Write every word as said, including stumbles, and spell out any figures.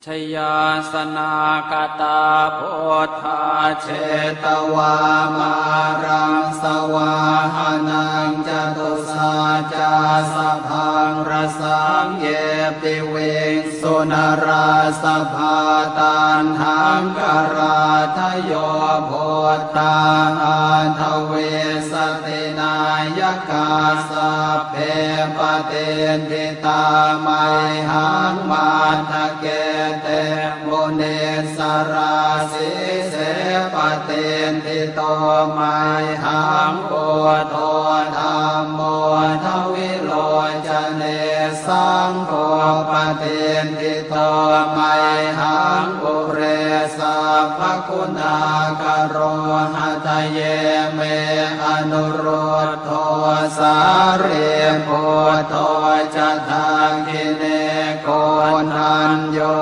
Jayāsanāgatā buddhā jetvā māraṃ savāhanaṃ, catusaccāsabhaṃ rasaṃ ye piviṃsu narāsabhā. Taṇhaṅkarādayo buddhā aṭṭhavīsati nāyakā, sabbe patiṭṭhi tā mayhaṃ matthake te munissarā. Sīse patiṭṭhito mayhaṃ buddho dhammo dvilocane, saṅgho patiṭṭhito mayhaṃ ure sabbaguṇākaro. Hadaye me anurud dho sārīputto ca dakkhiṇe, koṇḍañño